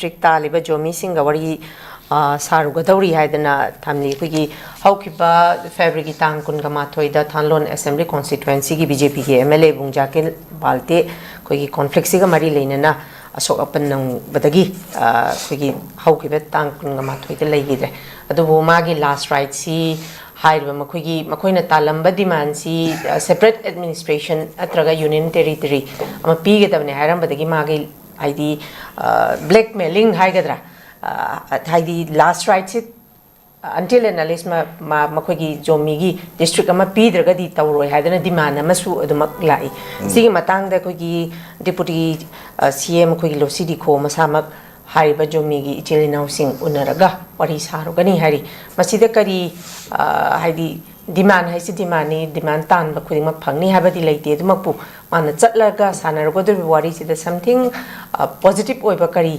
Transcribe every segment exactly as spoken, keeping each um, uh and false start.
District ꯇꯥꯜꯂꯤꯕ ꯖꯣꯃꯤꯁꯤꯡꯒ ꯋꯥꯔꯤ ꯑ, ꯁꯥꯔꯨꯒꯗꯧꯔꯤ ꯍꯥꯏꯗꯅ ꯊꯝꯂꯤ꯫ ꯑꯩꯈꯣꯏꯒꯤ ꯍꯧꯈꯤꯕ ꯐꯦꯕ꯭ꯔꯨꯋꯥꯔꯤꯒꯤ ꯇꯥꯡ ꯀꯨꯟꯒ ꯃꯥꯊꯣꯏꯗ ꯊꯥꯟꯂꯣꯟ ꯑꯦꯁꯦꯝꯕ꯭ꯂꯤ ꯀꯣꯟꯁꯇꯤꯇ꯭ꯋꯦꯟꯁꯤꯒꯤ ꯕꯤ ꯖꯦ ꯄꯤꯒꯤ ꯑꯦꯝ ꯑꯦꯜ ꯑꯦ ꯕꯨꯡꯖꯥꯀꯤꯔ ꯕꯥꯜꯇꯦ ꯑꯩꯈꯣꯏꯒꯤ ꯀꯣꯟꯐ꯭ꯂꯤꯛꯁꯤꯒ ꯃꯔꯤ ꯂꯩꯅꯅ ꯑꯁꯣꯛ ꯑꯄꯟ ꯅꯪꯕꯗꯒꯤ ꯑ, ꯑꯩꯈꯣꯏꯒꯤ ꯍꯧꯈꯤꯕ ꯇꯥꯡ ꯀꯨꯟꯒ ꯃꯥꯊꯣꯏꯗ ꯂꯩꯈꯤꯗ꯭ꯔꯦ꯫ ꯑꯗꯨꯕꯨ ꯃꯥꯒꯤ ꯂꯥꯁ ꯔꯥꯏꯠꯁꯤ ꯍꯥꯏꯔꯤꯕ ꯃꯈꯣꯏꯒꯤ ꯃꯈꯣꯏꯅ ꯇꯥꯜꯂꯝꯕ ꯗꯤꯃꯥꯟꯁꯤ ꯁꯦꯄꯔꯦꯠ ꯑꯦꯗꯃꯤꯅꯤꯁꯇ꯭ꯔꯦꯁꯟ ꯅꯠꯇ꯭ꯔꯒ ꯌꯨꯅꯤꯌꯟ ꯇꯦꯔꯤꯇꯣꯔꯤ ꯑꯃ ꯄꯤꯒꯗꯕꯅꯤ ꯍꯥꯏꯔꯝꯕꯗꯒꯤ ꯃꯥꯒꯤ ꯍꯥꯏꯗꯤ ꯕ꯭ꯂꯦꯛꯃꯦꯂꯤꯡ ꯍꯥꯏꯒꯗ꯭ꯔꯥ, ꯑ, ꯍꯥꯏꯗꯤ ꯂꯥꯁ ꯔꯥꯏꯠꯁꯤ ꯑꯟꯇꯤꯜ ꯑꯦꯟ ꯑꯂꯤꯁ ꯃꯈꯣꯏꯒꯤ ꯖꯣꯃꯤꯒꯤ ꯗꯤꯁꯇ꯭ꯔꯤꯛ ꯑꯃ ꯄꯤꯗ꯭ꯔꯒꯗꯤ ꯇꯧꯔꯣꯏ ꯍꯥꯏꯗꯅ ꯗꯤꯃꯥꯟ ꯑꯃꯁꯨ ꯑꯗꯨꯃꯛ ꯂꯥꯛꯏ꯫ ꯁꯤꯒꯤ ꯃꯇꯥꯡꯗ ꯑꯩꯈꯣꯏꯒꯤ ꯗꯤꯄꯨꯇꯤ ꯁꯤ ꯑꯦꯝ ꯑꯩꯈꯣꯏꯒꯤ ꯂꯣꯁꯤ ꯗꯤꯈꯣ ꯃꯁꯥꯃꯛ ꯍꯥꯏꯔꯤꯕ ꯖꯣꯃꯤꯒꯤ ꯏꯆꯤꯜ ꯏꯅꯥꯎꯁꯤꯡ ꯎꯅꯔꯒ ꯋꯥꯔꯤ ꯁꯥꯔꯨꯒꯅꯤ ꯍꯥꯏꯔꯤ꯫ ꯃꯁꯤꯗ ꯀꯔꯤ ꯑ, ꯍꯥꯏꯗꯤ ꯗꯤꯃꯥꯟ ꯍꯥꯏꯁꯤ ꯗꯤꯃꯥꯟꯅꯤ, ꯗꯤꯃꯥꯟ ꯇꯥꯟꯕ ꯈꯨꯗꯤꯡꯃꯛ ꯐꯪꯅꯤ ꯍꯥꯏꯕꯗꯤ ꯂꯩꯇꯦ꯫ ꯑꯗꯨꯃꯛꯄꯨ ꯃꯥꯅ ꯆꯠꯂꯒ ꯁꯥꯟꯅꯔꯨꯒꯗꯧꯔꯤꯕ ꯋꯥꯔꯤꯁꯤꯗ ꯁꯝꯊꯤꯡ ꯄꯣꯖꯤꯇꯤꯞ ꯑꯣꯏꯕ ꯀꯔꯤ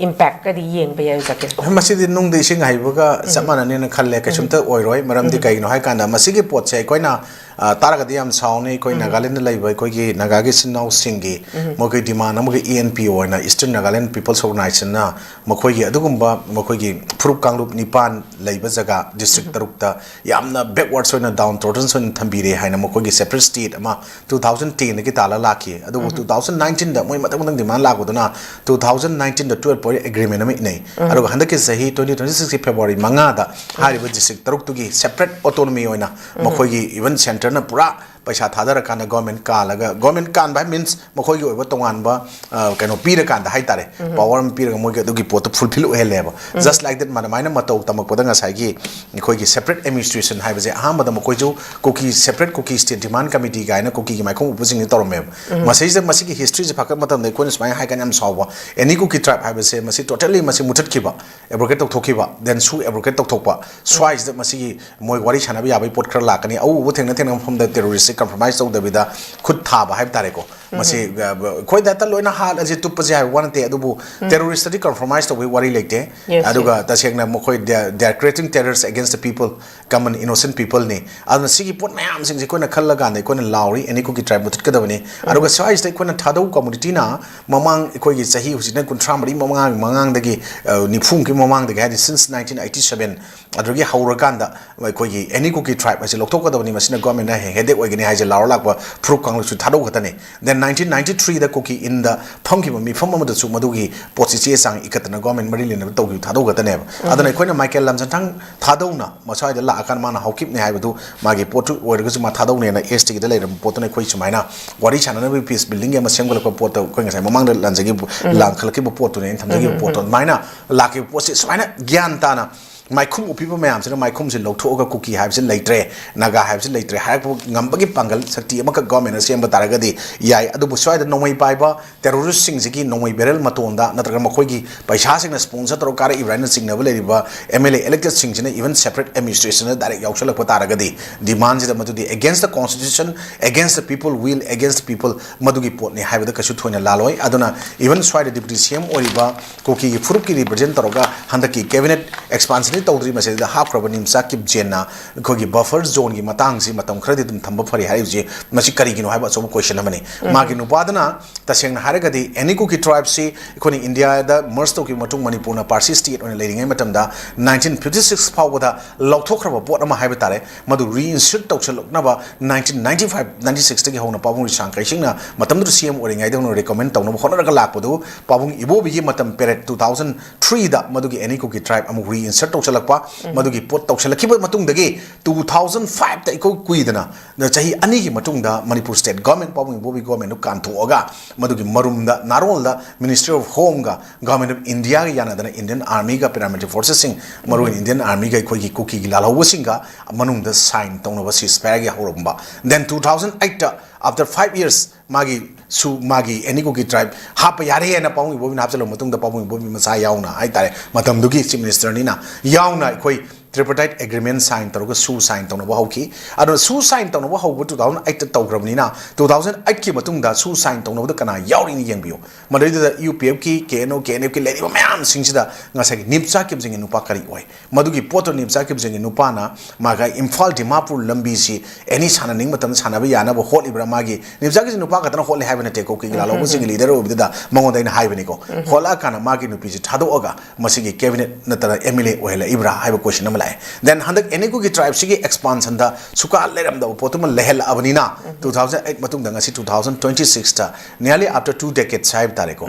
ꯏꯝꯄꯦꯛꯀꯗꯤ ꯌꯦꯡꯕ ꯌꯥꯏ, ꯖꯥꯀꯤꯔ? ꯃꯁꯤꯗꯤ ꯅꯨꯡꯗ ꯏꯁꯤꯡ ꯍꯩꯕꯒ ꯆꯞ ꯃꯥꯟꯅꯅꯦꯅ ꯈꯜꯂꯦ꯫ ꯀꯩꯁꯨꯝꯇ ꯑꯣꯏꯔꯣꯏ꯫ ꯃꯔꯝꯗꯤ ꯀꯩꯒꯤꯅꯣ ꯍꯥꯏ ꯀꯥꯟꯗ ꯃꯁꯤꯒꯤ ꯄꯣꯠꯁꯦ ꯑꯩꯈꯣꯏꯅ, ꯑ, ꯇꯥꯔꯒꯗꯤ ꯌꯥꯝ ꯁꯥꯎꯅꯤ꯫ ꯑꯩꯈꯣꯏ ꯅꯥꯒꯥꯂꯦꯟꯗ ꯂꯩꯕ ꯑꯩꯈꯣꯏꯒꯤ ꯅꯥꯒꯥꯒꯤ ꯏꯆꯤꯟ ꯏꯅꯥꯎꯁꯤꯡꯒꯤ ꯃꯈꯣꯏ ꯗꯤꯃꯥꯟ ꯑꯃꯒꯤ ꯏ ꯑꯦꯟ ꯄꯤ ꯑꯣ ꯑꯣꯏꯅ, ꯏꯁꯇꯔꯟ ꯅꯥꯒꯥꯂꯦꯟ ꯄꯤꯄꯜꯁ ꯑꯣꯔꯒꯅꯥꯏꯖꯦꯁꯟꯅ ꯃꯈꯣꯏꯒꯤ ꯑꯗꯨꯒꯨꯝꯕ ꯃꯈꯣꯏꯒꯤ ꯐꯨꯔꯨꯞ ꯀꯥꯡꯂꯨꯞ ꯅꯤꯄꯥꯟ ꯂꯩꯕ ꯖꯒꯥ ꯗꯤꯁꯇ꯭ꯔꯤꯛ ꯇꯔꯨꯛꯇ ꯌꯥꯝꯅ ꯕꯦꯛꯋꯥꯔꯗꯁ ꯑꯣꯏꯅ, ꯗꯥꯎꯟ ꯇ꯭ꯔꯣꯗꯟꯁ ꯑꯣꯏꯅ ꯊꯝꯕꯤꯔꯦ ꯍꯥꯏꯅ ꯃꯈꯣꯏꯒꯤ ꯁꯦꯄꯔꯦꯠ ꯁ꯭ꯇꯦꯠ ꯑꯃ ꯇꯨ ꯊꯥꯎꯖꯟ ꯇꯦꯟꯗꯒꯤ ꯇꯥꯜꯂ ꯂꯥꯛꯈꯤ꯫ ꯑꯗꯨꯕꯨ ꯇꯨ ꯊꯥꯎꯖꯟ ꯅꯥꯏꯟꯇꯤꯟꯗ ꯃꯣꯏ ꯃꯊꯪ ꯃꯊꯪ ꯗꯤꯃꯥꯟ ꯂꯥꯛꯄꯗꯨꯅ ꯇꯨ ꯊꯥꯎꯖꯟ ꯅꯥꯏꯟꯇꯤꯟꯗ ꯇꯨ ꯄꯣꯏꯟꯠ ꯑꯦꯒ꯭ꯔꯤꯃꯦꯟ ꯑꯃ ꯏꯅꯩ꯫ ꯑꯗꯨꯒ ꯍꯟꯗꯛꯀꯤ ꯆꯍꯤ ꯇ꯭ꯋꯦꯟꯇꯤ ꯇ꯭ꯋꯦꯟꯇꯤ ꯁꯤꯛꯁꯀꯤ ꯐꯦꯕ꯭ꯔꯨꯋꯥꯔꯤ ꯃꯉꯥꯗ ꯍꯥꯏꯔꯤꯕ ꯗꯤꯁꯇ꯭ꯔꯤꯛ ꯇꯔꯨꯛꯇꯨꯒꯤ ꯁꯦꯄꯔꯦꯠ ꯑꯣꯇꯣꯅꯣꯃꯤ ꯑꯣꯏꯅ ꯃꯈꯣꯏꯒꯤ, ꯏꯚꯟ ꯁꯦꯟꯇꯔꯅ ꯄꯨꯔꯥ ꯄꯩꯁꯥ ꯊꯥꯗꯔꯀꯥꯟꯗ ꯒꯣꯔꯃꯦꯟ ꯀꯥꯜꯂꯒ, ꯒꯣꯔꯃꯦꯟ ꯀꯥꯟꯕ ꯍꯥꯏ ꯃꯤꯟꯁ ꯃꯈꯣꯏꯒꯤ ꯑꯣꯏꯕ ꯇꯣꯉꯥꯟꯕ, ꯑ, ꯀꯩꯅꯣ ꯄꯤꯔꯀꯥꯟꯗ ꯍꯥꯏꯇꯥꯔꯦ, ꯄꯋꯥꯔ ꯑꯃ ꯄꯤꯔꯒ ꯃꯣꯏꯒꯤ ꯑꯗꯨꯒꯤ ꯄꯣꯠꯇꯣ ꯐꯨꯜꯐꯤꯜ ꯑꯣꯏꯍꯜꯂꯦꯕ꯫ ꯖꯁ ꯂꯥꯏꯛ ꯗꯦꯠ, ꯑꯗꯨꯃꯥꯏꯅ ꯃꯇꯧ ꯇꯝꯃꯛꯄꯗ ꯉꯁꯥꯏꯒꯤ ꯑꯩꯈꯣꯏꯒꯤ ꯁꯦꯄꯔꯦꯠ ꯑꯦꯗꯃꯤꯅꯤꯁꯇ꯭ꯔꯦꯁꯟ ꯍꯥꯏꯕꯁꯦ ꯑꯍꯥꯟꯕꯗ ꯃꯈꯣꯏꯁꯨ ꯀꯨꯀꯤ, ꯁꯦꯄꯔꯦꯠ ꯀꯨꯀꯤ ꯁ꯭ꯇꯦꯠ ꯗꯤꯃꯥꯟ ꯀꯃꯤꯇꯤ ꯀꯥꯏꯅ ꯀꯨꯀꯤꯒꯤ ꯃꯥꯏꯈꯣꯡ ꯎꯞꯄꯁꯤꯡꯅ ꯇꯧꯔꯝꯃꯦꯕ꯫ ꯃꯁꯤꯁꯤꯗ ꯃꯁꯤꯒꯤ ꯍꯤꯁꯇ꯭ꯔꯤꯁꯦ ꯐꯒꯠ ꯃꯇꯝꯗ ꯑꯩꯈꯣꯏꯅ ꯁꯨꯃꯥꯏꯅ ꯍꯥꯏ ꯀꯥꯟꯗ ꯌꯥꯝ ꯁꯥꯎꯕ, ꯑꯦꯅꯤ ꯀꯨꯀꯤ ꯇ꯭ꯔꯥꯏꯕ ꯍꯥꯏꯕꯁꯦ ꯃꯁꯤ ꯇꯣꯇꯦꯜꯂꯤ ꯃꯁꯤ ꯃꯨꯊꯠꯈꯤꯕ, ꯑꯦꯕ꯭ꯔꯣꯒꯦꯠ ꯇꯧꯊꯣꯛꯈꯤꯕ, ꯗꯦꯟ ꯁꯨ ꯑꯦꯕ꯭ꯔꯣꯒꯦꯠ ꯇꯧꯊꯣꯛꯄ, ꯁ꯭ꯋꯥꯏꯁꯤꯗ ꯃꯁꯤꯒꯤ ꯃꯣꯏ ꯋꯥꯔꯤ ꯁꯥꯟꯅꯕ ꯌꯥꯕꯒꯤ ꯄꯣꯠ ꯈꯔ ꯂꯥꯛꯀꯅꯤ꯫ ꯑꯎ ꯑꯎꯕ ꯊꯦꯡꯅ ꯊꯦꯡꯅꯕ ꯃꯐꯝꯗ ꯇꯦꯔꯣꯔꯤꯁꯁꯦ ꯀꯝꯄ꯭ꯔꯣꯃꯥꯏꯁ ꯇꯧꯗꯕꯤꯗ ꯈꯨꯠ ꯊꯥꯕ ꯍꯥꯏꯕ ꯇꯥꯔꯦꯀꯣ꯫ ꯃꯁꯤ ꯑꯩꯈꯣꯏꯗ ꯍꯦꯛꯇ ꯂꯣꯏꯅ ꯍꯥꯠꯂꯁꯦ, ꯇꯨꯞꯄꯁꯦ ꯍꯥꯏꯕ ꯋꯥ ꯅꯠꯇꯦ, ꯑꯗꯨꯕꯨ ꯇꯦꯔꯣꯔꯤꯁꯇꯗꯤ ꯀꯝꯄ꯭ꯔꯣꯃꯥꯏꯁ ꯇꯧꯕꯒꯤ ꯋꯥꯔꯤ ꯂꯩꯇꯦ꯫ Yes, ꯑꯗꯨꯒ ꯇꯁꯦꯡꯅ ꯃꯈꯣꯏ they are creating terrors against the people, common innocent peopleꯅꯤ꯫ ꯑꯗꯨꯅ ꯁꯤꯒꯤ ꯄꯣꯠ ꯃꯌꯥꯝꯁꯤꯡꯁꯦ ꯑꯩꯈꯣꯏꯅ ꯈꯜꯂꯀꯥꯟꯗ ꯑꯩꯈꯣꯏꯅ ꯂꯥꯎꯔꯤ, ꯑꯦꯅꯤ ꯀꯨꯀꯤ ꯇ꯭ꯔꯥꯏꯕ ꯃꯨꯊꯠꯀꯗꯕꯅꯤ꯫ ꯑꯗꯨꯒ ꯁ꯭ꯋꯥꯏꯁꯤꯗ ꯑꯩꯈꯣꯏꯅ ꯊꯥꯗꯧ ꯀꯝꯃꯨꯅꯤꯇꯤꯅ ꯃꯃꯥꯡ ꯑꯩꯈꯣꯏꯒꯤ ꯆꯍꯤ ꯍꯧꯖꯤꯛꯅ ꯀꯨꯟꯊ꯭ꯔꯥ ꯃꯔꯤ ꯃꯃꯥꯡ ꯃꯃꯥꯡꯗꯒꯤ, ꯑ, ꯅꯤꯐꯨꯃꯨꯛꯀꯤ ꯃꯃꯥꯡꯗꯒꯤ, ꯍꯥꯏꯗꯤ since nineteen eighty seven ꯑꯗꯨꯗꯒꯤ ꯍꯧꯔꯀꯥꯟꯗ ꯑꯩꯈꯣꯏꯒꯤ ꯑꯦꯅꯤ ꯀꯨꯀꯤ ꯇ꯭ꯔꯥꯏꯕ ꯑꯁꯤ ꯂꯧꯊꯣꯛꯀꯗꯕꯅꯤ, ꯃꯁꯤꯅ ꯒꯣꯔꯃꯦꯟꯅ ꯍꯦꯗꯦꯛ ꯑꯣꯏꯒꯅꯤ ꯍꯥꯏꯁꯦ ꯂꯥꯎꯔ ꯂꯥꯛꯄ ꯐꯨꯔꯨꯞ ꯀꯥꯡꯂꯨꯞꯁꯨ ꯊꯥꯗꯧ ꯈꯛꯇꯅꯤ꯫ Then nineteen ninety threeꯗ ꯀꯨꯀꯤ ꯏꯟꯗ ꯐꯝꯈꯤꯕ ꯃꯤꯐꯝ ꯑꯃꯗꯁꯨ ꯃꯗꯨꯒꯤ ꯄꯣꯠꯁꯤ ꯆꯦ ꯆꯥꯡ ꯏꯈꯠꯇꯅ ꯒꯣꯔꯃꯦꯟ ꯃꯔꯤ ꯂꯩꯅꯕ ꯇꯧꯈꯤꯕ ꯊꯥꯗꯧ ꯈꯛꯇꯅꯦꯕ꯫ ꯑꯗꯨꯅ ꯑꯩꯈꯣꯏꯅ ꯃꯥꯏꯀꯦꯜ ꯂꯝꯖꯟꯊꯥꯡ ꯊꯥꯗꯧꯅ ꯃꯁ꯭ꯋꯥꯏꯗ ꯂꯥꯛꯑꯀꯥꯟꯗ ꯃꯥꯅ ꯍꯧꯈꯤꯕꯅꯤ ꯍꯥꯏꯕꯗꯨ, ꯃꯥꯒꯤ ꯄꯣꯠꯇꯨ ꯑꯣꯏꯔꯒꯁꯨ ꯃꯥ ꯊꯥꯗꯧꯅꯦꯅ ꯑꯦꯁ ꯇꯤꯒꯤꯗ ꯂꯩꯔꯝꯕ ꯄꯣꯠꯇꯨꯅ ꯑꯩꯈꯣꯏ ꯁꯨꯃꯥꯏꯅ ꯋꯥꯔꯤ ꯁꯥꯟꯅꯅꯕꯒꯤ ꯄꯤꯁ ꯕꯤꯜꯗꯤꯡꯒꯤ ꯑꯃ ꯁꯦꯝꯒꯠꯂꯛꯄ ꯄꯣꯠꯇꯣ, ꯑꯩꯈꯣꯏ ꯉꯁꯥꯏ ꯃꯃꯥꯡꯗ ꯂꯥꯟꯖꯈꯤꯕ, ꯂꯥꯟꯈꯠꯂꯛꯈꯤꯕ ꯄꯣꯠꯇꯨꯅꯦ ꯑꯩꯅ ꯊꯝꯖꯈꯤꯕ ꯄꯣꯠꯇꯣ꯫ ꯑꯗꯨꯃꯥꯏꯅ ꯂꯥꯛꯈꯤꯕ ꯄꯣꯠꯁꯦ ꯁꯨꯃꯥꯏꯅ ꯒ꯭ꯌꯥꯟ ꯇꯥꯅ ꯃꯥꯏꯈꯨꯝ ꯎꯞꯄꯤꯕ ꯃꯌꯥꯝꯁꯤꯅ ꯃꯥꯏꯈꯨꯝꯁꯤ ꯂꯧꯊꯣꯛꯑꯒ ꯀꯨꯀꯤ ꯍꯥꯏꯕꯁꯤ ꯂꯩꯇ꯭ꯔꯦ, ꯅꯥꯒꯥ ꯍꯥꯏꯕꯁꯤ ꯂꯩꯇ꯭ꯔꯦ ꯍꯥꯏꯔꯛꯄ ꯉꯝꯕꯒꯤ ꯄꯥꯡꯒꯜ ꯁꯛꯇꯤ ꯑꯃꯈꯛ ꯒꯣꯔꯃꯦꯟꯅ ꯁꯦꯝꯕ ꯇꯥꯔꯒꯗꯤ ꯌꯥꯏ꯫ ꯑꯗꯨꯕꯨ ꯁ꯭ꯋꯥꯏꯗ ꯅꯣꯡꯃꯩ ꯄꯥꯏꯕ ꯇꯦꯔꯣꯔꯤꯁꯁꯤꯡꯁꯤꯒꯤ ꯅꯣꯡꯃꯩ ꯕꯦꯔꯦꯜ ꯃꯇꯣꯟꯗ ꯅꯠꯇ꯭ꯔꯒ ꯃꯈꯣꯏꯒꯤ ꯄꯩꯁꯥꯁꯤꯡꯅ ꯁ꯭ꯄꯣꯟꯁꯔ ꯇꯧꯔꯒ ꯀꯥꯔꯛꯏꯕ꯭ꯔꯥ ꯍꯥꯏꯅ ꯆꯤꯡꯅꯕ ꯂꯩꯔꯤꯕ ꯑꯦꯝ ꯑꯦꯜ ꯑꯦ ꯏꯂꯦꯛꯇꯦꯗꯁꯤꯡꯁꯤꯅ even separate administrationꯗ ꯗꯥꯏꯔꯦꯛ ꯌꯥꯎꯁꯜꯂꯛꯄ ꯇꯥꯔꯒꯗꯤ, ꯗꯤꯃꯥꯟꯁꯤꯗ ꯃꯗꯨꯗꯤ against the constitution, against the people will, against the people, ꯃꯗꯨꯒꯤ ꯄꯣꯠꯅꯤ ꯍꯥꯏꯕꯗ ꯀꯩꯁꯨ ꯊꯣꯏꯅ ꯂꯥꯜꯂꯣꯏ꯫ ꯑꯗꯨꯅ even ꯁ꯭ꯋꯥꯏꯗ ꯗꯤꯄꯨꯇꯤ ꯁꯤ ꯑꯦꯝ ꯑꯣꯏꯔꯤꯕ ꯀꯨꯀꯤꯒꯤ ꯐꯨꯔꯨꯞꯀꯤ ꯔꯤꯄ꯭ꯔꯖꯦꯟ ꯇꯧꯔꯒ ꯍꯟꯗꯛꯀꯤ ꯀꯦꯕꯤꯅꯦꯠ ꯑꯦꯛꯁꯄꯥꯟꯁꯟꯗꯤ ꯇꯧꯗ꯭ꯔꯤ, ꯃꯁꯤꯗ ꯍꯥꯞꯈ꯭ꯔꯕ ꯅꯤꯝꯆꯥ ꯀꯤꯞꯖꯦꯟꯅ ꯑꯩꯈꯣꯏꯒꯤ ꯕꯐꯔ ꯖꯣꯟꯒꯤ ꯃꯇꯥꯡꯁꯤ ꯃꯇꯝ ꯈꯔꯗꯤ ꯑꯗꯨꯝ ꯊꯝꯕ ꯐꯔꯤ ꯍꯥꯏꯔꯤꯕꯁꯤ, ꯃꯁꯤ ꯀꯔꯤꯒꯤꯅꯣ ꯍꯥꯏꯕ ꯑꯆꯧꯕ ꯀꯣꯏꯁꯟ ꯑꯃꯅꯤ꯫ ꯃꯥꯒꯤ ꯅꯨꯄꯥꯗꯨꯅ ꯇꯁꯦꯡꯅ ꯍꯥꯏꯔꯒꯗꯤ ꯑꯦꯅꯤ ꯀꯨꯀꯤ ꯇ꯭ꯔꯥꯏꯕꯁꯤ ꯑꯩꯈꯣꯏꯅ ꯏꯟꯗꯤꯌꯥꯗ ꯃꯔꯁ ꯇꯧꯈꯤꯕ ꯃꯇꯨꯡ ꯃꯅꯤꯄꯨꯔꯅ ꯄꯥꯔꯁꯤ ꯁ꯭ꯇꯦꯠ ꯑꯣꯏꯅ ꯂꯩꯔꯤꯉꯩ ꯃꯇꯝꯗ nineteen fifty six ꯐꯥꯎꯕꯗ ꯂꯧꯊꯣꯛꯈ꯭ꯔꯕ ꯄꯣꯠ ꯑꯃ ꯍꯥꯏꯕ ꯇꯥꯔꯦ꯫ ꯃꯗꯨ ꯔꯤꯏꯟꯁꯔꯠ ꯇꯧꯁꯜꯂꯛꯅꯕ nineteen ninety five ninety sixꯇꯒꯤ ꯍꯧꯅ ꯄꯥꯕꯨꯡ ꯔꯤꯁꯥꯡꯈꯩꯁꯤꯡꯅ ꯃꯇꯝꯗꯨꯗ ꯁꯤ ꯑꯦꯝ ꯑꯣꯏꯔꯤꯉꯩꯗ ꯍꯧꯅ ꯔꯤꯀꯃꯦꯟ ꯇꯧꯅꯕ ꯍꯣꯠꯅꯔꯒ ꯂꯥꯛꯄꯗꯨ ꯄꯥꯕꯨꯡ ꯏꯕꯣꯕꯤꯒꯤ ꯃꯇꯝ ꯄꯦꯔꯦꯠ two thousand threeꯗ ꯃꯗꯨꯒꯤ ꯑꯦꯅꯤ ꯀꯨꯀꯤ ꯇ꯭ꯔꯥꯏꯕ ꯑꯃꯨꯛ ꯔꯤꯏꯟꯁꯔꯠ ꯇꯧꯁꯜꯂꯛꯄ, ꯃꯗꯨꯒꯤ ꯄꯣꯠ ꯇꯧꯁꯜꯂꯛꯈꯤꯕ ꯃꯇꯨꯡꯗꯒꯤ two thousand fiveꯇ ꯏꯀꯨꯏ ꯀꯨꯏꯗꯅ ꯆꯍꯤ ꯑꯅꯤꯒꯤ ꯃꯇꯨꯡꯗ ꯃꯅꯤꯄꯨꯔ ꯁ꯭ꯇꯦꯠ ꯒꯣꯔꯃꯦꯟ, ꯄꯥꯕꯨꯡ ꯏꯕꯣꯕꯤ ꯒꯣꯔꯃꯦꯟꯗꯨ ꯀꯥꯟꯊꯣꯛꯑꯒ ꯃꯗꯨꯒꯤ ꯃꯔꯨꯝꯗ ꯅꯥꯔꯣꯜꯗ Ministry of Homeꯒ Government of Indiaꯒ ꯌꯥꯅꯗꯅ Indian Armyꯒ paramilitary forcesꯁꯤꯡ, ꯃꯔꯨꯑꯣꯏꯅ Indian Armyꯒ ꯑꯩꯈꯣꯏꯒꯤ ꯀꯨꯀꯤꯒꯤ ꯂꯥꯜꯍꯧꯕꯁꯤꯡꯒ ꯃꯅꯨꯡꯗ ꯁꯥꯏꯟ ꯇꯧꯅꯕ ceasefireꯒꯤ ꯍꯧꯔꯝꯕ꯫ Then two thousand eightꯇ, after five years, ꯃꯥꯒꯤ ꯁꯨ ꯃꯥꯒꯤ ꯑꯦꯅꯤ ꯀꯨꯀꯤ ꯇ꯭ꯔꯥꯏꯕ ꯍꯥꯞꯄ ꯌꯥꯔꯦꯅ ꯄꯥꯕꯨꯡ ꯏꯕꯣꯕꯤꯅ ꯍꯥꯞꯆꯤꯜꯂꯕ ꯃꯇꯨꯡꯗ ꯄꯥꯕꯨꯡ ꯏꯕꯣꯕꯤ ꯃꯆꯥ ꯌꯥꯎꯅ ꯍꯥꯏꯇꯥꯔꯦ, ꯃꯇꯝꯗꯨꯒꯤ ꯆꯤꯐ ꯃꯤꯅꯤꯁꯇꯔꯅꯤꯅ, ꯌꯥꯎꯅ ꯑꯩꯈꯣꯏ tripartite agreement sign ꯇꯧꯔꯒ ꯁꯨ ꯁꯥꯏꯟ ꯇꯧꯅꯕ ꯍꯧꯈꯤ꯫ ꯑꯗꯨꯅ ꯁꯨ ꯁꯥꯏꯟ ꯇꯧꯅꯕ ꯍꯧꯕ two thousand eight ꯇꯧꯈ꯭ꯔꯕꯅꯤꯅ, two thousand eight ꯀꯤ ꯃꯇꯨꯡꯗ ꯁꯨ ꯁꯥꯏꯟ ꯇꯧꯅꯕꯗ ꯀꯅꯥ ꯌꯥꯎꯔꯤꯅ ꯌꯦꯡꯕꯤꯌꯨ꯫ ꯃꯗꯩꯗꯨꯗ U P ꯑꯦꯐꯀꯤ, K N O, K and ꯑꯦꯐꯀꯤ ꯂꯩꯔꯤꯕ ꯃꯌꯥꯝꯁꯤꯡꯁꯤꯗ ꯉꯁꯥꯏꯒꯤ ꯅꯤꯞꯆꯥ ꯀꯤꯞꯖꯤꯡꯒꯤ ꯅꯨꯄꯥ ꯀꯔꯤ ꯑꯣꯏ? ꯃꯗꯨꯒꯤ ꯄꯣꯠꯇꯣ ꯅꯤꯞꯆꯥ ꯀꯤꯞꯖꯤꯡꯒꯤ ꯅꯨꯄꯥꯅ ꯃꯥꯒ ꯏꯝꯐꯥꯜ ꯗꯤꯃꯥꯄꯨꯔ ꯂꯝꯕꯤꯁꯤ ꯑꯦꯅꯤ ꯁꯥꯟꯅꯅꯤꯡꯕ ꯃꯇꯝꯗ ꯁꯥꯟꯅꯕ ꯌꯥꯅꯕ ꯍꯣꯠꯂꯤꯕ꯭ꯔꯥ? ꯃꯥꯒꯤ ꯅꯤꯞꯆꯥ ꯀꯤꯞꯖꯤꯡ ꯅꯨꯄꯥ ꯈꯛꯇꯅ ꯍꯣꯠꯂꯦ ꯍꯥꯏꯕ ꯅꯠꯇꯦꯀꯣ, ꯀꯨꯀꯤ ꯂꯥꯜꯍꯧꯕꯁꯤꯡꯒꯤ ꯂꯤꯗꯔ ꯑꯣꯏꯕꯗꯨꯗ ꯃꯉꯣꯟꯗ ꯑꯩꯅ ꯍꯥꯏꯕꯅꯤꯀꯣ꯫ ꯍꯣꯠꯂꯛꯑꯀꯥꯟꯗ ꯃꯥꯒꯤ ꯅꯨꯄꯤꯁꯤ ꯊꯥꯗꯣꯛꯑꯒ ꯃꯁꯤꯒꯤ ꯀꯦꯕꯤꯅꯦꯠ ꯅꯠꯇꯅ ꯑꯦꯝ ꯑꯦꯜ ꯑꯦ ꯑꯣꯏꯍꯜꯂꯛꯏꯕ꯭ꯔꯥ ꯍꯥꯏꯕ ꯀꯣꯏꯁꯟ ꯑꯃ ꯂꯥꯛꯑꯦ꯫ ꯗꯦꯟ ꯍꯟꯗꯛ ꯑꯦꯅꯤꯀꯨꯒꯤ ꯇ꯭ꯔꯥꯏꯕꯁꯤꯒꯤ ꯑꯦꯛꯁꯄꯥꯟꯁꯟꯗ ꯁꯨꯀꯥ ꯂꯩꯔꯝꯗꯕ ꯄꯣꯠꯇꯨꯃ ꯂꯩꯍꯜꯂꯛꯑꯕꯅꯤꯅ, two thousand eight ꯃꯇꯨꯡꯗ ꯉꯁꯤ two thousand twenty sixꯇ, nearly after two decades ꯍꯥꯏꯕ ꯇꯥꯔꯦꯀꯣ,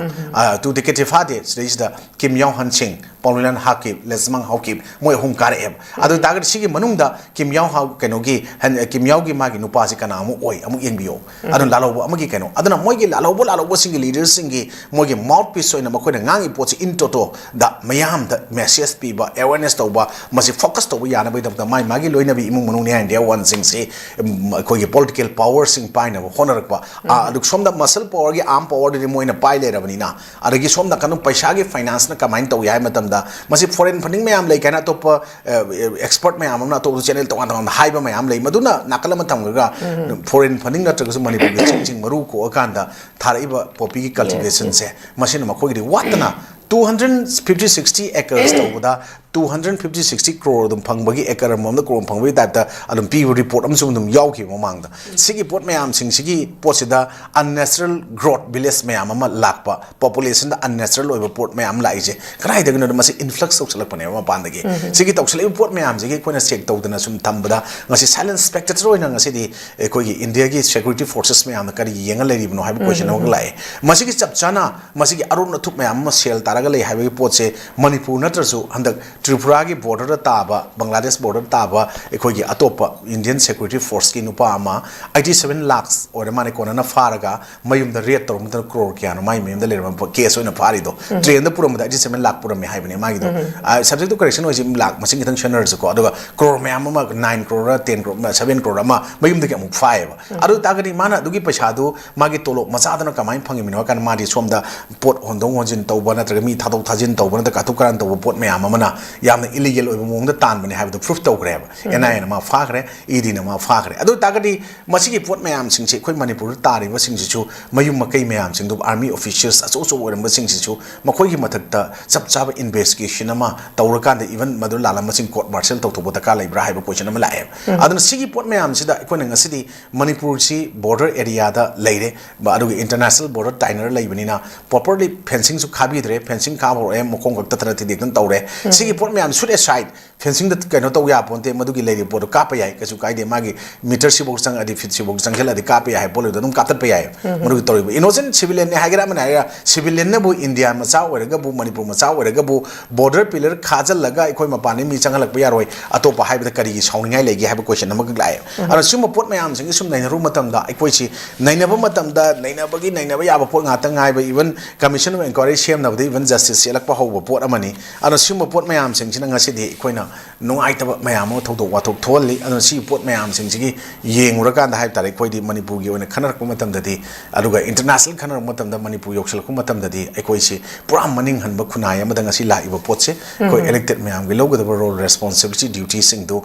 ꯇꯨ ꯗꯦꯀꯦꯠꯇꯤ ꯐꯥꯗꯦ, ꯁꯤꯗꯩꯁꯤꯗ ꯀꯤꯝ ꯌꯥꯎ ꯍꯟ ꯁꯤꯡ, ꯄꯥꯎꯂꯤꯅꯥꯟ ꯍꯥꯀꯤꯞ, ꯂꯦꯁꯃꯥꯡ ꯍꯥꯎꯀꯤꯞ, ꯃꯣꯏ ꯑꯍꯨꯝ ꯀꯥꯔꯛꯑꯦꯕ꯫ ꯑꯗꯨ ꯑꯣꯏ ꯇꯥꯔꯒꯗꯤ ꯁꯤꯒꯤ ꯃꯅꯨꯡꯗ ꯀꯤꯝ ꯌꯥꯎ ꯍꯥꯎ, ꯀꯩꯅꯣꯒꯤ, ꯍꯟ-, ꯀꯤꯝ ꯌꯥꯎꯒꯤ ꯃꯥꯒꯤ ꯅꯨꯄꯥꯁꯤ ꯀꯅꯥ ꯑꯃꯨꯛ ꯑꯣꯏ? ꯑꯃꯨꯛ ꯌꯦꯡꯕꯤꯌꯣ꯫ ꯑꯗꯨꯅ ꯂꯥꯜꯍꯧꯕ ꯑꯃꯒꯤ ꯀꯩꯅꯣ, ꯑꯗꯨꯅ ꯃꯣꯏꯒꯤ ꯂꯥꯜꯍꯧꯕ, ꯂꯥꯜꯍꯧꯕꯁꯤꯡꯒꯤ ꯂꯤꯗꯔꯁꯤꯡꯒꯤ ꯃꯣꯏꯒꯤ ꯃꯥꯎꯠ ꯄꯤꯁ ꯑꯣꯏꯅ ꯃꯈꯣꯏꯅ ꯉꯥꯡꯉꯤ ꯄꯣꯠꯁꯤ ꯏꯟ ꯇꯣꯇꯣꯗ ꯃꯌꯥꯝꯗ ꯃꯦꯁꯦꯖ ꯄꯤꯕ, ꯑꯦꯋꯦꯔꯅꯦꯁ ꯇꯧꯕ, ꯃꯁꯤ ꯐꯣꯀꯁ ꯇꯧꯕ ꯌꯥꯅꯕꯒꯤꯗꯃꯛꯇ ꯃꯥꯏ ꯃꯥꯒꯤ ꯂꯣꯏꯅꯕꯤ ꯏꯃꯨꯡ ꯃꯅꯨꯡ ꯅꯤꯌꯥꯏ ꯏꯟꯗꯤꯌꯥ ꯋꯥꯟꯁꯤꯡꯁꯤ, ꯎꯝ, ꯑꯩꯈꯣꯏꯒꯤ ꯄꯣꯂꯤꯇꯤꯀꯦꯜ ꯄꯥꯋꯔꯁꯤꯡ ꯄꯥꯏꯅꯕ ꯍꯣꯠꯅꯔꯛꯄ꯫ ꯑꯥ, ꯑꯗꯨ ꯁꯣꯝꯗ ꯃꯁꯜ ꯄꯥꯋꯔꯒꯤ ꯑꯥꯔꯝ ꯄꯥꯋꯔꯗꯨꯗꯤ ꯃꯣꯏꯅ ꯄꯥꯏ ꯂꯩꯔꯕꯅꯤꯅ, ꯑꯗꯒꯤ ꯁꯣꯝ ꯅꯥꯀꯟꯗ ꯄꯩꯁꯥꯒꯤ ꯐꯥꯏꯅꯥꯟꯁꯅ ꯀꯃꯥꯏꯅ ꯇꯧꯏ ꯍꯥꯏꯕ ꯃꯇꯝꯗ, ꯃꯁꯤ ꯐꯣꯔꯦꯟ ꯐꯟꯗꯤꯡ ꯃꯌꯥꯝ ꯂꯩ ꯀꯥꯏꯅ ꯑꯇꯣꯞꯄ, ꯑ, ꯑꯦꯛꯁꯄꯔꯠ ꯃꯌꯥꯝ ꯑꯃꯅ ꯑꯇꯣꯞꯄ ꯆꯦꯅꯦꯜ ꯇꯣꯉꯥꯟ ꯇꯣꯉꯥꯟꯕ ꯍꯥꯏꯕ ꯃꯌꯥꯝ ꯂꯩ, ꯃꯗꯨꯅ ꯅꯥꯀꯜ ꯑꯃ ꯊꯝꯈ꯭ꯔꯒ ꯐꯣꯔꯦꯟ ꯐꯟꯗꯤꯡ ꯅꯠꯇ꯭ꯔꯒꯁꯨ ꯃꯅꯤꯄꯨꯔꯒꯤ ꯆꯤꯡꯁꯤꯡ ꯃꯔꯨ ꯀꯣꯛꯑꯀꯥꯟꯗ ꯊꯥꯔꯛꯏꯕ ꯄꯣꯄꯤꯒꯤ ꯀꯜꯇꯤꯚꯦꯁꯟꯁꯦ, ꯃꯁꯤꯅ ꯃꯈꯣꯏꯒꯤꯗꯤ ꯋꯥꯠꯇꯅ two hundred fifty sixty acres ꯇꯧꯕꯗ two hundred fifty sixty crore ꯑꯗꯨꯝ ꯐꯪꯕꯒꯤ, ꯑꯦꯀꯔ ꯑꯃꯃꯝꯗ ꯀ꯭ꯔꯣꯔ ꯐꯪꯕꯒꯤ ꯇꯥꯏꯞꯇ ꯑꯗꯨꯝ ꯄꯤꯕ ꯔꯤꯄꯣꯔꯠ ꯑꯃꯁꯨ ꯑꯗꯨꯝ ꯌꯥꯎꯈꯤꯕ ꯃꯃꯥꯡꯗ꯫ ꯁꯤꯒꯤ ꯄꯣꯠ ꯃꯌꯥꯝꯁꯤꯡꯁꯤꯒꯤ ꯄꯣꯠꯁꯤꯗ unnatural growth village ꯃꯌꯥꯝ ꯑꯃ ꯂꯥꯛꯄ, ꯄꯣꯄꯨꯂꯦꯁꯟꯗ unnatural ꯑꯣꯏꯕ ꯄꯣꯠ ꯃꯌꯥꯝ ꯂꯥꯛꯏꯁꯦ ꯀꯗꯥꯏꯗꯒꯤꯅꯣꯗ ꯃꯁꯤ ꯏꯟꯐ꯭ꯂꯛꯁ ꯇꯧꯁꯜꯂꯛꯄꯅꯦꯕ ꯃꯄꯥꯟꯗꯒꯤ꯫ ꯁꯤꯒꯤ ꯇꯧꯁꯜꯂꯛꯏꯕ ꯄꯣꯠ ꯃꯌꯥꯝꯁꯤꯒꯤ ꯑꯩꯈꯣꯏꯅ ꯆꯦꯛ ꯇꯧꯗꯅ ꯁꯨꯝ ꯊꯝꯕꯗ, ꯉꯁꯤ ꯁꯥꯏꯂꯦꯟ ꯁ꯭ꯄꯦꯛꯇꯦꯇꯔ ꯑꯣꯏꯅ ꯉꯁꯤꯗꯤ ꯑꯩꯈꯣꯏꯒꯤ ꯏꯟꯗꯤꯌꯥꯒꯤ ꯁꯦꯀ꯭ꯌꯨꯔꯤꯇꯤ ꯐꯣꯔꯁꯦꯁ ꯃꯌꯥꯝꯅ ꯀꯔꯤ ꯌꯦꯡꯉ ꯂꯩꯔꯤꯕꯅꯣ ꯍꯥꯏꯕ ꯀꯣꯏꯁꯟ ꯑꯃꯒ ꯂꯥꯛꯑꯦ꯫ ꯃꯁꯤꯒꯤ ꯆꯞ ꯆꯥꯅ ꯃꯁꯤꯒꯤ ꯑꯔꯣꯟ ꯑꯊꯨꯞ ꯃꯌꯥꯝ ꯑꯃ ꯁꯦꯜ ꯇꯥꯔꯒ ꯂꯩ ꯍꯥꯏꯕꯒꯤ ꯄꯣꯠꯁꯦ ꯃꯅꯤꯄꯨꯔ ꯅꯠꯇ꯭ꯔꯁꯨ ꯍꯟꯗꯛ ꯇ꯭ꯔꯤꯄꯨꯔꯥꯒꯤ ꯕꯣꯔꯗꯔꯗ ꯇꯥꯕ, ꯕꯪꯒ꯭ꯂꯥꯗꯦꯁ ꯕꯣꯔꯗꯔꯗ ꯇꯥꯕ ꯑꯩꯈꯣꯏꯒꯤ ꯑꯇꯣꯞꯄ ꯏꯟꯗꯤꯌꯟ ꯁꯦꯀ꯭ꯌꯨꯔꯤꯇꯤ ꯐꯣꯔꯁꯀꯤ ꯅꯨꯄꯥ ꯑꯃ, eighty seven lakhs ꯑꯣꯏꯔ ꯃꯥꯜꯂꯦ, ꯀꯣꯟꯅꯅ ꯐꯥꯔꯒ ꯃꯌꯨꯝꯗ ꯔꯦꯗ ꯇꯧꯔ ꯃꯇꯝꯗ ꯀ꯭ꯔꯣꯔ ꯀꯌꯥꯅꯣ ꯃꯥꯏ ꯃꯌꯨꯝꯗ ꯂꯩꯔꯝꯕ ꯀꯦꯁ ꯑꯣꯏꯅ ꯐꯥꯔꯤꯗꯣ꯫ ꯇ꯭ꯔꯦꯟꯗ ꯄꯨꯔꯝꯕꯗ eighty seven ꯂꯥꯛ ꯄꯨꯔꯝꯃꯦ ꯍꯥꯏꯕꯅꯦ ꯃꯥꯒꯤꯗꯣ꯫ ꯑ, subject to correction ꯑꯣꯏꯁꯤ ꯂꯥꯛ ꯃꯁꯤꯡ ꯈꯤꯇꯪ ꯁꯦꯟꯅꯔꯁꯨꯀꯣ꯫ ꯑꯗꯨꯒ ꯀ꯭ꯔꯣꯔ ꯃꯌꯥꯝ ꯑꯃ, nine crore, ten crore, seven crore ꯑꯃ ꯃꯌꯨꯝꯗꯒꯤ ꯑꯃꯨꯛ ꯐꯥꯏꯌꯦꯕ꯫ ꯑꯗꯨ ꯇꯥꯔꯒꯗꯤ ꯃꯥꯅ ꯑꯗꯨꯒꯤ ꯄꯩꯁꯥꯗꯨ ꯃꯥꯒꯤ ꯇꯣꯂꯣꯞ ꯃꯆꯥꯗꯨꯅ ꯀꯃꯥꯏꯅ ꯐꯪꯉꯤꯕꯅꯣ ꯍꯥꯏ ꯀꯥꯟꯗ, ꯃꯥꯗꯤ ꯁꯣꯝꯗ ꯄꯣꯠ ꯍꯣꯟꯗꯣꯛ ꯍꯣꯟꯖꯤꯟ ꯇꯧꯕ ꯅꯠꯇ꯭ꯔꯒ ꯃꯤ ꯊꯥꯗꯣꯛ ꯊꯥꯖꯤꯟ ꯇꯧꯕ ꯅꯠꯇ꯭ꯔꯒ ꯀꯥꯊꯣꯛ ꯀꯥꯔꯟ ꯇꯧꯕ ꯄꯣꯠ ꯃꯌꯥꯝ ꯑꯃꯅ ꯌꯥꯝꯅ ꯏꯂꯤꯒꯦꯜ ꯑꯣꯏꯕ ꯃꯑꯣꯡꯗ ꯇꯥꯟꯕꯅꯦ ꯍꯥꯏꯕꯗꯣ ꯄ꯭ꯔꯨꯐ ꯇꯧꯈ꯭ꯔꯦꯕ꯫ ꯑꯦꯟ ꯑꯥꯏ ꯑꯦꯅ ꯃꯥ ꯐꯥꯈ꯭ꯔꯦ, ꯏ ꯗꯤꯅ ꯃꯥ ꯐꯥꯈ꯭ꯔꯦ꯫ ꯑꯗꯨ ꯑꯣꯏꯇꯥꯔꯒꯗꯤ ꯃꯁꯤꯒꯤ ꯄꯣꯠ ꯃꯌꯥꯝꯁꯤꯡꯁꯦ ꯑꯩꯈꯣꯏ ꯃꯅꯤꯄꯨꯔꯗ ꯇꯥꯔꯤꯕꯁꯤꯡꯁꯤꯁꯨ ꯃꯌꯨꯝ ꯃꯀꯩ ꯃꯌꯥꯝꯁꯤꯡꯗꯨ, ꯑꯥꯔꯃꯤ ꯑꯣꯐꯤꯁꯤꯌꯦꯜꯁ ꯑꯆꯧ ꯑꯆꯧꯕ ꯑꯣꯏꯔꯝꯕꯁꯤꯡꯁꯤꯁꯨ ꯃꯈꯣꯏꯒꯤ ꯃꯊꯛꯇ ꯆꯞ ꯆꯥꯕ ꯏꯟꯚꯦꯁꯇꯤꯒꯦꯁꯟ ꯑꯃ ꯇꯧꯔꯀꯥꯟꯗ ꯏꯚꯟ ꯃꯗꯨ ꯂꯥꯜꯂꯝꯕꯁꯤꯡ ꯀꯣꯔꯠ ꯃꯥꯔꯁꯦꯜ ꯇꯧꯊꯣꯛꯄ ꯗꯔꯀꯥꯔ ꯂꯩꯕ꯭ꯔꯥ ꯍꯥꯏꯕ ꯀꯣꯏꯁꯟ ꯑꯃ ꯂꯥꯛꯑꯦꯕ꯫ ꯑꯗꯨꯅ ꯁꯤꯒꯤ ꯄꯣꯠ ꯃꯌꯥꯝꯁꯤꯗ ꯑꯩꯈꯣꯏꯅ ꯉꯁꯤꯗꯤ ꯃꯅꯤꯄꯨꯔꯁꯤ ꯕꯣꯔꯗꯔ ꯑꯦꯔꯤꯌꯥꯗ ꯂꯩꯔꯦ, ꯑꯗꯨꯒ ꯏꯟꯇꯔꯅꯦꯁꯅꯦꯜ ꯕꯣꯔꯗꯔ ꯇꯥꯏꯅꯔ ꯂꯩꯕꯅꯤꯅ ꯄ꯭ꯔꯣꯄꯔꯂꯤ ꯐꯦꯟꯁꯤꯡꯁꯨ ꯈꯥꯕꯤꯗ꯭ꯔꯦ, ꯐꯦꯟꯁꯤꯡ ꯈꯥꯕ ꯍꯧꯔꯛꯑꯦ, ꯃꯈꯣꯡ ꯀꯛꯇꯠꯇꯅ ꯊꯤꯗꯦꯛꯇꯅ ꯇꯧꯔꯦ꯫ ꯁꯤꯒꯤ ꯄꯣꯠ ꯃꯌꯥꯝ ꯁꯨꯠ ꯑꯦꯁꯥꯏꯠ, ꯐꯦꯟꯁꯤꯡꯗ ꯀꯩꯅꯣ ꯇꯧ ꯌꯥꯄꯣꯟꯇꯦ, ꯃꯗꯨꯒꯤ ꯂꯩꯔꯤꯕ ꯄꯣꯠꯇꯣ ꯀꯥꯞꯄ ꯌꯥꯏ, ꯀꯩꯁꯨ ꯀꯥꯏꯗꯦ, ꯃꯥꯒꯤ ꯃꯤꯇꯔ ꯁꯤꯐꯧ ꯆꯪꯉꯛꯑꯗꯤ, ꯐꯤꯠ ꯁꯤꯐꯧ ꯆꯪꯁꯤꯜꯂꯛꯑꯗꯤ ꯀꯥꯞꯄ ꯌꯥꯏ ꯍꯥꯏꯕ ꯄꯣꯠ ꯂꯩꯕꯗꯣ ꯑꯗꯨꯝ ꯀꯥꯞꯊꯠꯄ ꯌꯥꯏ꯫ ꯃꯗꯨꯒꯤ ꯇꯧꯔꯤꯕ ꯏꯅꯣꯁꯦꯟ ꯁꯤꯚꯤꯂꯤꯌꯟꯅꯦ ꯍꯥꯏꯒꯦꯔꯥ ꯑꯃꯅ ꯍꯥꯏꯒꯦꯔꯥ, ꯁꯤꯚꯤꯂꯤꯌꯟꯅꯕꯨ ꯏꯟꯗꯤꯌꯥ ꯃꯆꯥ ꯑꯣꯏꯔꯒꯕꯨ, ꯃꯅꯤꯄꯨꯔ ꯃꯆꯥ ꯑꯣꯏꯔꯒꯕꯨ ꯕꯣꯔꯗꯔ ꯄꯤꯂꯔ ꯈꯥꯖꯤꯜꯂꯒ ꯑꯩꯈꯣꯏ ꯃꯄꯥꯟꯗꯒꯤ ꯃꯤ ꯆꯪꯍꯜꯂꯛꯄ ꯌꯥꯔꯣꯏ, ꯑꯇꯣꯞꯄ ꯍꯥꯏꯕꯗ ꯀꯔꯤꯒꯤ ꯁꯥꯎꯅꯤꯡꯉꯥꯏ ꯂꯩꯒꯦ ꯍꯥꯏꯕ ꯀꯣꯏꯁꯟ ꯑꯃꯈꯛ ꯂꯥꯛꯑꯦ꯫ ꯑꯗꯨꯅ ꯁꯤꯒꯨꯝꯕ ꯄꯣꯠ ꯃꯌꯥꯝꯁꯤꯡꯁꯦ ꯁꯨꯝ ꯅꯩꯅꯔꯨꯕ ꯃꯇꯝꯗ, ꯑꯩꯈꯣꯏꯁꯤ ꯅꯩꯅꯕ ꯃꯇꯝꯗ ꯅꯩꯅꯕꯒꯤ ꯅꯩꯅꯕ ꯌꯥꯕ ꯄꯣꯠ ꯉꯥꯛꯇ ꯉꯥꯏꯕ, ꯏꯚꯟ ꯀꯃꯤꯁꯟ ꯑꯣꯐ ꯏꯟꯀ꯭ꯋꯥꯏꯔꯤ ꯁꯦꯝꯅꯕꯗ ꯏꯚꯟ ꯖꯁꯇꯤꯁ ꯆꯦꯜꯂꯛꯄ ꯍꯧꯕ ꯄꯣꯠ ꯑꯃꯅꯤ꯫ ꯑꯗꯨꯅ ꯁꯤꯒꯨꯝꯕ ꯄꯣꯠ ꯃꯌꯥꯝꯁꯤꯡꯁꯤꯅ ꯉꯁꯤꯗꯤ ꯑꯩꯈꯣꯏꯅ ꯅꯨꯡꯉꯥꯏꯇꯕ ꯃꯌꯥꯝ ꯑꯃ ꯊꯧꯗꯣꯛ ꯋꯥꯊꯣꯛ ꯊꯣꯛꯍꯜꯂꯤ꯫ ꯑꯗꯨꯅ ꯁꯤꯒꯤ ꯄꯣꯠ ꯃꯌꯥꯝꯁꯤꯡꯁꯤꯒꯤ ꯌꯦꯡꯉꯨꯔꯀꯥꯟꯗ ꯍꯥꯏꯕ ꯇꯥꯔꯦ, ꯑꯩꯈꯣꯏꯗꯤ ꯃꯅꯤꯄꯨꯔꯒꯤ ꯑꯣꯏꯅ ꯈꯟꯅꯔꯛꯄ ꯃꯇꯝꯗꯗꯤ, ꯑꯗꯨꯒ ꯏꯟꯇꯔꯅꯦꯁꯅꯦꯜ ꯈꯟꯅꯔꯛꯄ ꯃꯇꯝꯗ, ꯃꯅꯤꯄꯨꯔ ꯌꯧꯁꯤꯜꯂꯛꯄ ꯃꯇꯝꯗꯗꯤ ꯑꯩꯈꯣꯏꯁꯤ ꯄꯨꯔꯥ ꯃꯅꯤꯡ ꯍꯟꯕ ꯈꯨꯟꯅꯥꯏ ꯑꯃꯗ ꯉꯁꯤ ꯂꯥꯛꯏꯕ ꯄꯣꯠꯁꯦ, ꯑꯩꯈꯣꯏ ꯏꯂꯦꯛꯇꯦꯗ ꯃꯌꯥꯝꯒꯤ ꯂꯧꯒꯗꯕ ꯔꯣꯜ, ꯔꯦꯁꯄꯣꯟꯁꯤꯕꯤꯂꯤꯇꯤ, ꯗ꯭ꯌꯨꯇꯤꯁꯤꯡꯗꯨ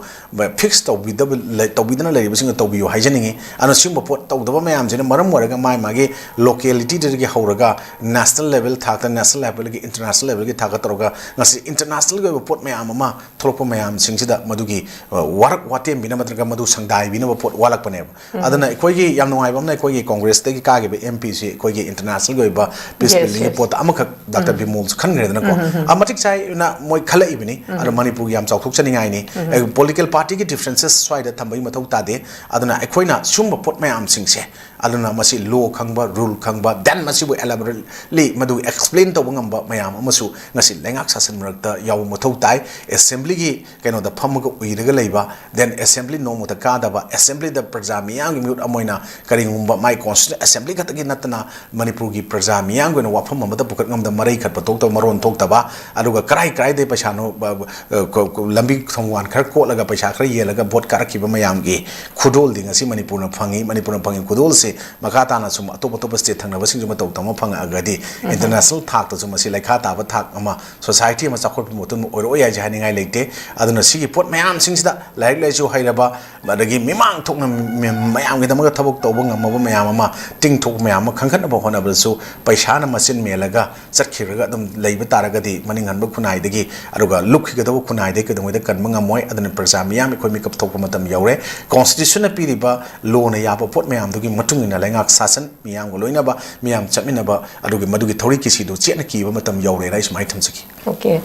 ꯐꯤꯛꯁ ꯇꯧꯕꯤꯗꯕ ꯂꯩ-, ꯇꯧꯕꯤꯗꯅ ꯂꯩꯔꯤꯕꯁꯤꯡꯗꯣ ꯇꯧꯕꯤꯌꯨ ꯍꯥꯏꯖꯅꯤꯡꯉꯤ꯫ ꯑꯗꯨꯅ ꯁꯤꯒꯨꯝꯕ ꯄꯣꯠ ꯇꯧꯗꯕ ꯃꯌꯥꯝꯁꯤꯅ ꯃꯔꯝ ꯑꯣꯏꯔꯒ ꯃꯥꯒꯤ ꯃꯥꯒꯤ ꯂꯣꯀꯦꯂꯤꯇꯤꯗꯒꯤ ꯍꯧꯔꯒ ꯅꯦꯁꯅꯦꯜ ꯂꯦꯚꯦꯜ ꯊꯥꯛꯇ, ꯅꯦꯁꯅꯦꯜ ꯂꯦꯚꯦꯜꯒꯤ, ꯏꯟꯇꯔꯅꯦꯁꯅꯦꯜ ꯂꯦꯚꯦꯜꯒꯤ ꯊꯥꯛꯇ ꯇꯧꯔꯒ ꯉꯁꯤ ꯏꯟꯇꯔꯅꯦꯁꯅꯦꯜꯒꯤ ꯑꯣꯏꯕ ꯄꯣꯠ ꯃꯌꯥꯝ ꯑꯃ ꯊꯣꯛꯂꯛꯄ ꯃꯌꯥꯝꯁꯤꯡꯁꯤꯗ ꯃꯗꯨꯒꯤ, ꯑ, ꯋꯥꯔꯛ ꯋꯥꯇꯦꯝꯕꯤꯅꯕ ꯅꯠꯇ꯭ꯔꯒ ꯃꯗꯨ ꯁꯪꯗꯥꯏꯕꯤꯅꯕ ꯄꯣꯠ ꯋꯥꯠꯂꯛꯄꯅꯦꯕ꯫ ꯑꯗꯨꯅ ꯑꯩꯈꯣꯏꯒꯤ ꯌꯥꯝ ꯅꯨꯡꯉꯥꯏꯕ ꯑꯃꯅ, ꯑꯩꯈꯣꯏꯒꯤ ꯀꯣꯡꯒ꯭ꯔꯦꯁꯇꯒꯤ ꯀꯥꯈꯤꯕ ꯑꯦꯝ ꯄꯤꯁꯤ ꯑꯩꯈꯣꯏꯒꯤ ꯏꯟꯇꯔꯅꯦꯁꯅꯦꯜꯒꯤ ꯑꯣꯏꯕ ꯄꯤꯁ ꯕꯤꯜꯗꯤꯡꯒꯤ ꯄꯣꯠꯇ ꯑꯃꯈꯛ ꯗꯥꯛꯇꯔ ꯕꯤꯃꯣꯜꯁꯨ ꯈꯟꯈ꯭ꯔꯦꯗꯅꯀꯣ꯫ ꯑ, ꯃꯇꯤꯛ ꯆꯥꯏꯅ ꯃꯣꯏ ꯈꯜꯂꯛꯏꯕꯅꯤ꯫ ꯑꯗꯣ ꯃꯅꯤꯄꯨꯔꯒꯤ ꯌꯥꯝ ꯆꯥꯎꯊꯣꯛꯆꯅꯤꯡꯉꯥꯏꯅꯤ꯫ ꯑ, ꯄꯣꯂꯤꯇꯤꯀꯦꯜ ꯄꯥꯔꯇꯤꯒꯤ ꯗꯤꯐ꯭ꯔꯦꯟꯁꯦꯁ ꯁ꯭ꯋꯥꯏꯗ ꯊꯝꯕꯒꯤ ꯃꯊꯧ ꯇꯥꯗꯦ꯫ ꯑꯗꯨꯅ ꯑꯩꯈꯣꯏꯅ ꯁꯨꯝꯕ ꯄꯣꯠ ꯃꯌꯥꯝꯁꯤꯡꯁꯦ, ꯑꯗꯨꯅ ꯃꯁꯤ ꯂꯣ ꯈꯪꯕ, ꯔꯨꯜ ꯈꯪꯕ, ꯗꯦꯟ ꯃꯁꯤꯕꯨ ꯑꯦꯂꯥꯕꯣꯔꯦꯠꯂꯤ ꯃꯗꯨ ꯑꯦꯛꯁꯄ꯭ꯂꯦꯟ ꯇꯧꯕ ꯉꯝꯕ ꯃꯌꯥꯝ ꯑꯃꯁꯨ ꯉꯁꯤ ꯂꯩꯉꯥꯛ ꯁꯥꯁꯟ ꯃꯔꯛꯇ ꯌꯥꯎꯕ ꯃꯊꯧ ꯇꯥꯏ꯫ ꯑꯦꯁꯦꯝꯕ꯭ꯂꯤꯒꯤ ꯀꯩꯅꯣꯗ ꯐꯝꯃꯒ ꯎꯏꯔꯒ ꯂꯩꯕ, ꯗꯦꯟ ꯑꯦꯁꯦꯝꯕ꯭ꯂꯤ ꯅꯣꯡꯃꯇ ꯀꯥꯗꯕ, ꯑꯦꯁꯦꯝꯕ꯭ꯂꯤꯗ ꯄ꯭ꯔꯖꯥ ꯃꯤꯌꯥꯝꯒꯤ ꯃꯤꯍꯨꯠ ꯑꯃ ꯑꯣꯏꯅ ꯀꯔꯤꯒꯨꯝꯕ ꯃꯥꯏ ꯀꯣꯟꯁꯇꯤꯇ꯭ꯌꯨꯁꯟ ꯑꯦꯁꯦꯝꯕ꯭ꯂꯤ ꯈꯛꯇꯒꯤ ꯅꯠꯇꯅ ꯃꯅꯤꯄꯨꯔꯒꯤ ꯄ꯭ꯔꯖꯥ ꯃꯤꯌꯥꯝꯒꯤ ꯑꯣꯏꯅ ꯋꯥꯐꯝ ꯑꯃꯗ ꯄꯨꯈꯠ ꯉꯝꯗꯕ, ꯃꯔꯩ ꯈꯠꯄ ꯊꯣꯛꯇꯕ, ꯃꯔꯣꯟ ꯊꯣꯛꯇꯕ, ꯑꯗꯨꯒ ꯀꯔꯥꯏ ꯀꯔꯥꯏꯗꯒꯤ ꯄꯩꯁꯥꯅꯣ, ꯕ-, ꯕ-, ꯑ, ꯀ-, ꯀ-, ꯂꯝꯕꯤ ꯊꯣꯡ ꯋꯥꯟ ꯈꯔ ꯀꯣꯠꯂꯒ ꯄꯩꯁꯥ ꯈꯔ ꯌꯦꯜꯂꯒ ꯚꯣꯠ ꯀꯥꯔꯛꯈꯤꯕ ꯃꯌꯥꯝꯒꯤ ꯈꯨꯗꯣꯜꯗꯤ ꯉꯁꯤ ꯃꯅꯤꯄꯨꯔꯅ ꯐꯪꯉꯤ꯫ ꯃꯅꯤꯄꯨꯔꯅ ꯐꯪꯉꯤ ꯈꯨꯗꯣꯜꯁꯦ ꯃꯈꯥ ꯇꯥꯅ ꯁꯨꯝ ꯑꯇꯣꯞ ꯑꯇꯣꯞꯄ ꯁ꯭ꯇꯦꯠ ꯊꯪꯅꯕꯁꯤꯡꯁꯨ ꯃꯇꯧ ꯇꯝꯃ ꯐꯪꯉꯛꯑꯒꯗꯤ, ꯏꯟꯇꯔꯅꯦꯁꯅꯦꯜ ꯊꯥꯛꯇꯁꯨ ꯃꯁꯤ ꯂꯩꯈꯥ ꯇꯥꯕ ꯊꯥꯛ ꯑꯃ, ꯁꯣꯁꯥꯏꯇꯤ ꯑꯃ ꯆꯥꯎꯈꯠꯄ ꯃꯇꯨꯡ ꯑꯣꯏꯔꯛꯑꯣꯏ ꯍꯥꯏꯁꯦ ꯍꯥꯏꯅꯤꯡꯉꯥꯏ ꯂꯩꯇꯦ꯫ ꯑꯗꯨꯅ ꯁꯤꯒꯤ ꯄꯣꯠ ꯃꯌꯥꯝꯁꯤꯡꯁꯤꯗ ꯂꯥꯏꯔꯤꯛ ꯂꯥꯏꯁꯨ ꯍꯩꯔꯕ, ꯑꯗꯒꯤ ꯃꯤꯃꯥꯡ ꯊꯣꯛꯅ ꯃ-, ꯃꯌꯥꯝꯒꯤꯗꯃꯛꯇ ꯊꯕꯛ ꯇꯧꯕ ꯉꯝꯃꯕ ꯃꯌꯥꯝ ꯑꯃ, ꯇꯤꯡꯊꯣꯛꯄ ꯃꯌꯥꯝ ꯑꯃ ꯈꯟꯒꯠꯅꯕ ꯍꯣꯠꯅꯕꯗꯁꯨ ꯄꯩꯁꯥꯅ ꯃꯆꯤꯟ ꯃꯦꯜꯂꯒ ꯆꯠꯈꯤꯔꯒ ꯑꯗꯨꯝ ꯂꯩꯕ ꯇꯥꯔꯒꯗꯤ, ꯃꯅꯤꯡ ꯍꯟꯕ ꯈꯨꯟꯅꯥꯏꯗꯒꯤ, ꯑꯗꯨꯒ ꯂꯨꯞꯈꯤꯒꯗꯧꯕ ꯈꯨꯟꯅꯥꯏꯗꯒꯤ ꯀꯩꯗꯧꯉꯩꯗ ꯀꯟꯕ ꯉꯝꯃꯣꯏ꯫ ꯑꯗꯨꯅ ꯄ꯭ꯔꯖꯥ ꯃꯤꯌꯥꯝ, ꯑꯩꯈꯣꯏ ꯃꯤꯀꯞ ꯊꯣꯛꯄ ꯃꯇꯝ ꯌꯧꯔꯦ꯫ ꯀꯣꯟꯁꯇꯤꯇ꯭ꯌꯨꯁꯟꯅ ꯄꯤꯔꯤꯕ ꯂꯣꯅ ꯌꯥꯕ ꯄꯣꯠ ꯃꯌꯥꯝꯗꯨꯒꯤ ꯃꯇꯨꯡ ꯏꯟꯅ ꯂꯩꯉꯥꯛ ꯁꯥꯁꯟ, ꯃꯤꯌꯥꯝꯒ ꯂꯣꯏꯅꯕ, ꯃꯤꯌꯥꯝ ꯆꯠꯃꯤꯟꯅꯕ, ꯑꯗꯨꯒꯤ, ꯃꯗꯨꯒꯤ ꯊꯧꯔꯤ ꯀꯤꯁꯤꯗꯨ ꯆꯦꯠꯅ ꯀꯤꯕ ꯃꯇꯝ ꯌꯧꯔꯦꯅ ꯑꯩ ꯁꯨꯃꯥꯏꯅ ꯊꯝꯖꯒꯦ꯫ ꯑꯣꯀꯦ꯫